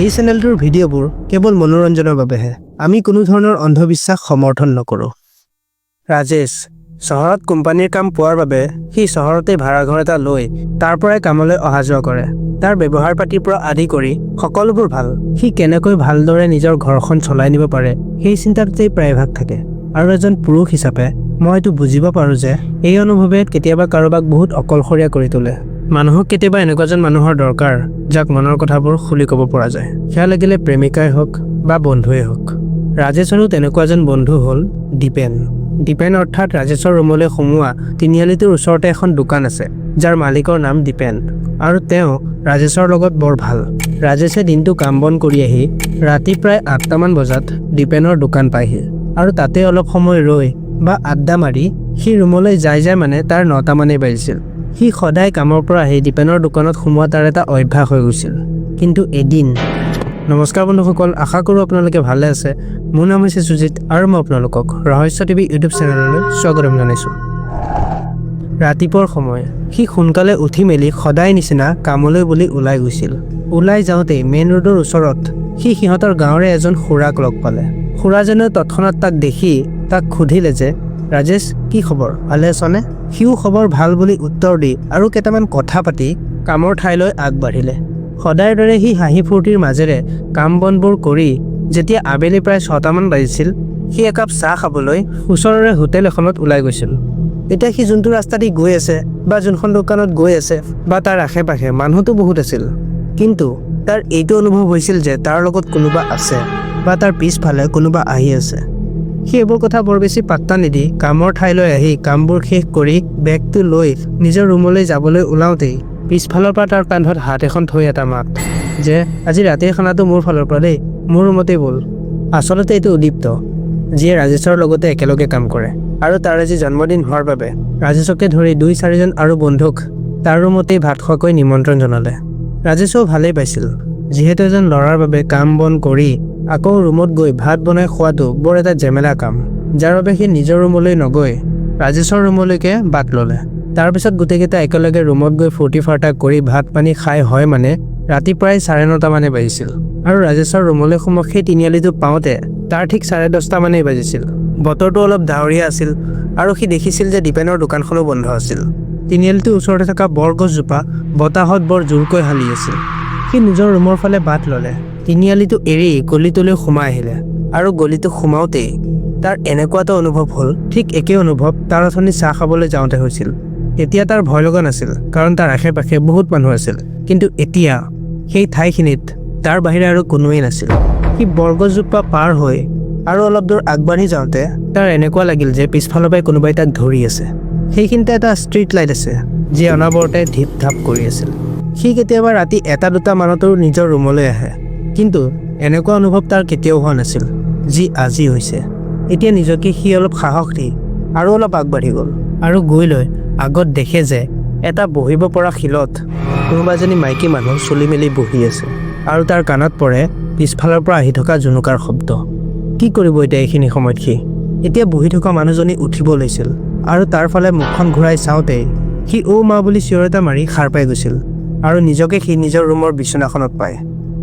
এই চেনেলটোৰ ভিডিঅ'বোৰ কেৱল মনোৰঞ্জনৰ বাবেহে। আমি কোনো ধৰণৰ অন্ধবিশ্বাস সমৰ্থন নকৰোঁ। ৰাজেশ চহৰত কোম্পানীৰ কাম পোৱাৰ বাবে সি চহৰতেই ভাড়াঘৰ এটা লৈ তাৰ পৰাই কামলৈ অহা যোৱা কৰে। তাৰ ব্যৱহাৰ পাতিৰ পৰা আদি কৰি সকলোবোৰ ভাল। সি কেনেকৈ ভালদৰে নিজৰ ঘৰখন চলাই নিব পাৰে, সেই চিন্তাটোতেই প্ৰায়ভাগ থাকে। আৰু এজন পুৰুষ হিচাপে মই এইটো বুজিব পাৰোঁ যে এই অনুভৱে কেতিয়াবা কাৰোবাক বহুত অকলশৰীয়া কৰি তোলে। মানুহক কেতিয়াবা এনেকুৱা এজন মানুহৰ দৰকাৰ, যাক মনৰ কথাবোৰ খুলি ক'ব পৰা যায়, সেয়া লাগিলে প্ৰেমিকাই হওক বা বন্ধুৱেই হওক। ৰাজেশৰো তেনেকুৱা এজন বন্ধু হ'ল দীপেন। দীপেন অৰ্থাৎ ৰাজেশৰ ৰুমলৈ সোমোৱা তিনিআলিটোৰ ওচৰতে এখন দোকান আছে, যাৰ মালিকৰ নাম দীপেন আৰু তেওঁ ৰাজেশৰ লগত বৰ ভাল। ৰাজেশে দিনটো কাম বন কৰি আহি ৰাতি প্ৰায় 8টামান বজাত দীপেনৰ দোকান পায়হি আৰু তাতে অলপ সময় ৰৈ বা আড্ডা মাৰি সি ৰুমলৈ যাই যাই মানে তাৰ 9টামানেই বাজিছিল। সি সদায় কামৰ পৰা আহি দীপেনৰ দোকানত সোমোৱা তাৰ এটা অভ্যাস হৈ গৈছিল। কিন্তু এদিন। নমস্কাৰ বন্ধুসকল, আশা কৰোঁ আপোনালোকে ভালে আছে। মোৰ নাম হৈছে সুজিত আৰু মই আপোনালোকক ৰহস্য টিভি ইউটিউব চেনেললৈ স্বাগতম জনাইছোঁ। ৰাতিপুৱাৰ সময়। সি সোনকালে উঠি মেলি সদায় নিচিনা কামলৈ বুলি ওলাই গৈছিল। ওলাই যাওঁতেই মেইন ৰোডৰ ওচৰত সি সিহঁতৰ গাঁৱৰে এজন খুৰাক লগ পালে। খুৰাজনে তৎক্ষণাত তাক দেখি তাক সুধিলে যে, "ৰাজেশ, কি খবৰ? ভালে আছনে?" সিও খবৰ ভাল বুলি উত্তৰ দি আৰু কেইটামান কথা পাতি কামৰ ঠাইলৈ আগবাঢ়িলে। সদায়ৰ দৰে সি হাঁহি ফূৰ্তিৰ মাজেৰে কাম বনবোৰ কৰি যেতিয়া আবেলি প্ৰায় 6টামান বাজিছিল, সি একাপ চাহ খাবলৈ ওচৰৰে হোটেল এখনত ওলাই গৈছিল। এতিয়া সি যোনটো ৰাস্তা দি গৈ আছে বা যোনখন দোকানত গৈ আছে বা তাৰ আশে পাশে মানুহতো বহুত আছিল, কিন্তু তাৰ এইটো অনুভৱ হৈছিল যে তাৰ লগত কোনোবা আছে বা তাৰ পিছফালে কোনোবা আহি আছে। সি এইবোৰ কথা বৰ বেছি পাত্তা নিদি কামৰ ঠাইলৈ আহি কামবোৰ শেষ কৰি বেগটো লৈ নিজৰ ৰুমলৈ যাবলৈ ওলাওঁতেই পিছফালৰ পৰা তাৰ কান্ধত হাত এখন থৈ এটা মাত যে, "আজি ৰাতিৰ খানাটো মোৰ ফালৰ পৰা দেই, মোৰ ৰুমতেই ব'ল।" আচলতে এইটো উদীপ্ত, যিয়ে ৰাজেশৰ লগতে একেলগে কাম কৰে আৰু তাৰ আজি জন্মদিন হোৱাৰ বাবে ৰাজেশকে ধৰি দুই চাৰিজন আৰু বন্ধুক তাৰ ৰুমতেই ভাত খোৱাকৈ নিমন্ত্ৰণ জনালে। ৰাজেশেও ভালেই পাইছিল, যিহেতু এজন ল'ৰাৰ বাবে কাম বন কৰি আকৌ ৰুমত গৈ ভাত বনাই খোৱাটো বৰ এটা জেমেলা কাম, যাৰ বাবে সি নিজৰ ৰুমলৈ নগৈ ৰাজেশৰ ৰুমলৈকে বাট ল'লে। তাৰপিছত গোটেইকেইটা একেলগে ৰুমত গৈ ফূৰ্তি ফাৰ্তা কৰি ভাত পানী খাই হয় মানে ৰাতি প্ৰায় 9:30 মানে বাজিছিল আৰু ৰাজেশৰ ৰুমলৈ সোমোৱা সেই তিনিআলিটো পাওঁতে তাৰ ঠিক 10:30 মানেই বাজিছিল। বতৰটো অলপ ডাৱৰীয়া আছিল আৰু সি দেখিছিল যে দীপেনৰ দোকানখনো বন্ধ আছিল। তিনিআলিটোৰ ওচৰতে থকা বৰগছজোপা বতাহত বৰ জোৰকৈ হালি আছিল। সি নিজৰ ৰুমৰ ফালে বাট ল'লে। তিনিআলিটো এৰি গলিটোলৈ সোমাই আহিলে আৰু গলিটো সোমাওঁতেই তাৰ এনেকুৱা এটা অনুভৱ হ'ল, ঠিক একে অনুভৱ তাৰ অথনি চাহ খাবলৈ যাওঁতে হৈছিল। তেতিয়া তাৰ ভয় লগা নাছিল, কাৰণ তাৰ আশে পাশে বহুত মানুহ আছিল। কিন্তু এতিয়া সেই ঠাইখিনিত তাৰ বাহিৰে আৰু কোনোৱেই নাছিল। সি বৰগছজোপা পাৰ হৈ আৰু অলপ দূৰ আগবাঢ়ি যাওঁতে তাৰ এনেকুৱা লাগিল যে পিছফালৰ পৰাই কোনোবাই তাক ধৰি আছে। সেইখিনিতে এটা ষ্ট্ৰীট লাইট আছে, যিয়ে অনবৰতে ঢিপ ঢাপ কৰি আছিল। সি কেতিয়াবা ৰাতি এটা দুটা মানতো নিজৰ ৰুমলৈ আহে, কিন্তু এনেকুৱা অনুভৱ তাৰ কেতিয়াও হোৱা নাছিল, যি আজি হৈছে। এতিয়া নিজকে সি অলপ সাহস দি আৰু অলপ আগবাঢ়ি গ'ল আৰু গৈ লৈ আগত দেখে যে এটা বহিব পৰা শিলত কোনোবা এজনী মাইকী মানুহ চুলি মেলি বহি আছে আৰু তাৰ কাণত পৰে পিছফালৰ পৰা আহি থকা জুনুকাৰ শব্দ। কি কৰিব এতিয়া এইখিনি সময়ত সি? এতিয়া বহি থকা মানুহজনী উঠিব লৈছিল আৰু তাৰ ফালে মুখখন ঘূৰাই চাওঁতেই সি "অ' মা" বুলি চিঞৰ এটা মাৰি সাৰ পাই গৈছিল আৰু নিজকে সি নিজৰ ৰুমৰ বিচনাখনত পায়।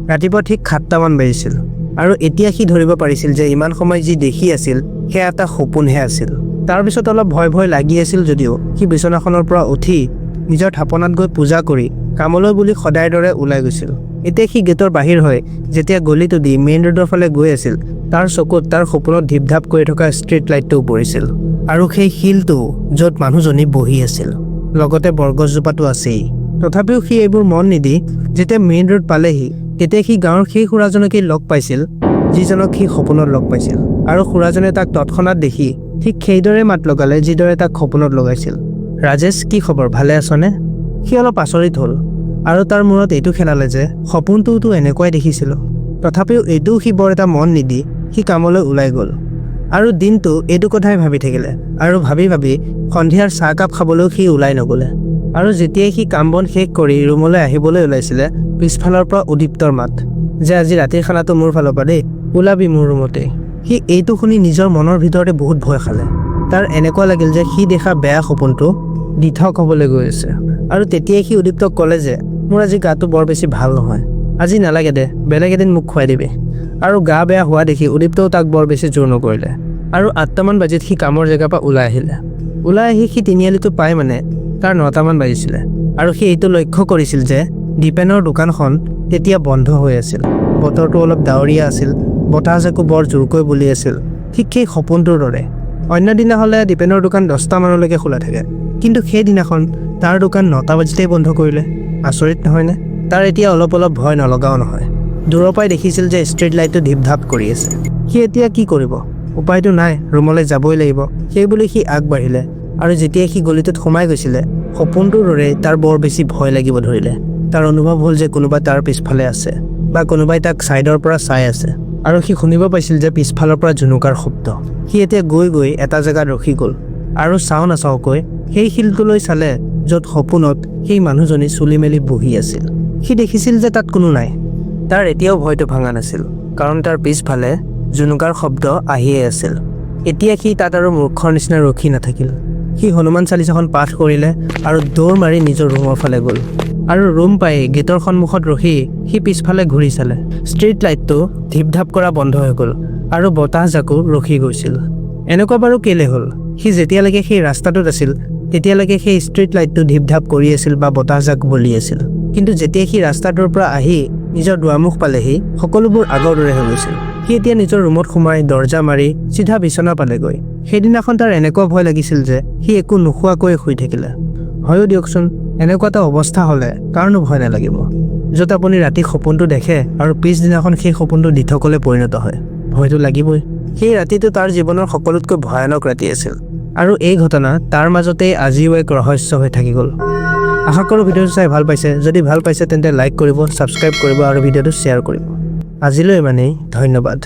ৰাতিপুৱা ঠিক 7টামান বাজিছিল আৰু এতিয়া সি ধৰিব পাৰিছিল যে ইমান সময় যি দেখি আছিল, সেয়া এটা সপোনহে আছিল। তাৰপিছত অলপ ভয় ভয় লাগি আছিল যদিও সি বিচনাখনৰ পৰা উঠি নিজৰ থাপনাত গৈ পূজা কৰি কামলৈ বুলি সদায়ৰ দৰে ওলাই গৈছিল। এতিয়া সি গেটৰ বাহিৰ হৈ যেতিয়া গলিটো দি মেইন ৰোডৰ ফালে গৈ আছিল, তাৰ চকুত তাৰ সপোনত ঢিপ ঢাপ কৰি থকা ষ্ট্ৰীট লাইটটোও পৰিছিল আৰু সেই শিলটো য'ত মানুহজনী বহি আছিল, লগতে বৰগছজোপাটো আছেই। তথাপিও সি এইবোৰ মন নিদি যেতিয়া মেইন ৰোড পালেহি, তেতিয়া সি গাঁৱৰ সেই খুৰাজনকেই লগ পাইছিল, যিজনক সি সপোনত লগ পাইছিল। আৰু খুৰাজনে তাক তৎক্ষণাত দেখি ঠিক সেইদৰে মাত লগালে, যিদৰে তাক সপোনত লগাইছিল, "ৰাজেশ, কি খবৰ? ভালে আছনে?" সি অলপ আচৰিত হ'ল আৰু তাৰ মূৰত এইটো খেলালে যে সপোনটোতো এনেকুৱাই দেখিছিলোঁ। তথাপিও এইটোও সি বৰ এটা মন নিদি সি কামলৈ ওলাই গ'ল আৰু দিনটো এইটো কথাই ভাবি থাকিলে আৰু ভাবি ভাবি সন্ধিয়াৰ চাহকাপ খাবলৈও সি ওলাই নগ'লে। আৰু যেতিয়াই সি কাম বন শেষ কৰি ৰুমলৈ আহিবলৈ ওলাইছিলে, পিছফালৰ পৰা উদীপ্তৰ মাত যে, "আজি ৰাতিৰ খানাটো মোৰ ফালৰ পৰা দেই, ওলাবি মোৰ ৰুমতে।" সি এইটো শুনি নিজৰ মনৰ ভিতৰতে বহুত ভয় খালে। তাৰ এনেকুৱা লাগিল যে সি দেখা বেয়া সপোনটো দিঠক হ'বলৈ গৈ আছে। আৰু তেতিয়াই সি উদীপ্তক ক'লে যে, "মোৰ আজি গাটো বৰ বেছি ভাল নহয়।" আজি নালাগে দে, বেলেগ এদিন মোক খুৱাই দিবি। আৰু গা বেয়া হোৱা দেখি উদীপ্তও তাক বৰ বেছি জোৰ নকৰিলে। আৰু 8টামান বাজিত সি কামৰ জেগাৰ পৰা ওলাই আহিলে। ওলাই আহি সি তিনিআলিটো পাই মানে তাৰ 9টামান বাজিছিলে। আৰু সি এইটো লক্ষ্য কৰিছিল যে দীপেনৰ দোকানখন তেতিয়া বন্ধ হৈ আছিল। বতৰটো অলপ ডাৱৰীয়া আছিল, বতাহজাকো বৰ জোৰকৈ বলি আছিল, ঠিক সেই সপোনটোৰ দৰে। অন্য দিনা হ'লে দীপেনৰ দোকান 10টামানলৈকে খোলা থাকে, কিন্তু সেইদিনাখন তাৰ দোকান 9টা বাজিতেই বন্ধ কৰিলে। আচৰিত নহয়নে? তাৰ এতিয়া অলপ অলপ ভয় নলগাও নহয়। দূৰৰ পৰাই দেখিছিল যে ষ্ট্ৰীট লাইটটো ঢিপ ঢাপ কৰি আছে। সি এতিয়া কি কৰিব? উপায়তো নাই, ৰুমলৈ যাবই লাগিব। সেইবুলি সি আগবাঢ়িলে। আৰু যেতিয়া সি গলিটোত সোমাই গৈছিলে, সপোনটোৰ দৰে তাৰ বৰ বেছি ভয় লাগিব ধৰিলে। তাৰ অনুভৱ হ'ল যে কোনোবা তাৰ পিছফালে আছে বা কোনোবাই তাক ছাইডৰ পৰা চাই আছে। আৰু সি শুনিব পাইছিল যে পিছফালৰ পৰা জুনুকাৰ শব্দ। সি এতিয়া গৈ গৈ এটা জেগাত ৰখি গ'ল আৰু চাওঁ নাচাওঁকৈ সেই শিলটোলৈ চালে, য'ত সপোনত সেই মানুহজনী চুলি মেলি বহি আছিল। সি দেখিছিল যে তাত কোনো নাই। তাৰ এতিয়াও ভয়টো ভাঙা নাছিল, কাৰণ তাৰ পিছফালে জুনুকাৰ শব্দ আহিয়ে আছিল। এতিয়া সি তাত আৰু মূৰ্খৰ নিচিনা ৰখি নাথাকিল। সি হনুমান চালিচাখন পাঠ কৰিলে আৰু দৌৰ মাৰি নিজৰ ৰুমৰ ফালে গ'ল। আৰু ৰুম পাই গেটৰ সন্মুখত ৰখি সি পিছফালে ঘূৰি চালে। ষ্ট্ৰীট লাইটটো ঢিপ ঢাপ কৰা বন্ধ হৈ গ'ল আৰু বতাহজাকো ৰখি গৈছিল। এনেকুৱা বাৰু কেলে হ'ল? সি যেতিয়ালৈকে সেই ৰাস্তাটোত আছিল, তেতিয়ালৈকে সেই ষ্ট্ৰীট লাইটটো ঢিপ ঢাপ কৰি আছিল বা বতাহজাক বলি আছিল। কিন্তু যেতিয়া সি ৰাস্তাটোৰ পৰা আহি নিজৰ দুৱাৰমুখ পালেহি, সকলোবোৰ আগৰ দৰে হৈ গৈছিল। সি এতিয়া নিজৰ ৰুমত সোমাই দৰ্জা মাৰি চিধা বিচনা পালেগৈ। সেইদিনাখন তাৰ এনেকুৱা ভয় লাগিছিল যে সি একো নোখোৱাকৈয়ে শুই থাকিলে। হয়ো দিয়কচোন, এনেকুৱা এটা অৱস্থা হ'লে কাৰনো ভয় নালাগিব, য'ত আপুনি ৰাতি সপোনটো দেখে আৰু পিছদিনাখন সেই সপোনটো দিঠকলৈ পৰিণত হয়? ভয়টো লাগিবই। সেই ৰাতিটো তাৰ জীৱনৰ সকলোতকৈ ভয়ানক ৰাতি আছিল। আৰু এই ঘটনা তাৰ মাজতেই আজিও এক ৰহস্য হৈ থাকি গ'ল। আশা কৰোঁ ভিডিঅ'টো চাই ভাল পাইছে। যদি ভাল পাইছে, তেন্তে লাইক কৰিব, ছাবস্ক্ৰাইব কৰিব আৰু ভিডিঅ'টো শ্বেয়াৰ কৰিব। আজিলৈ ইমানেই, ধন্যবাদ।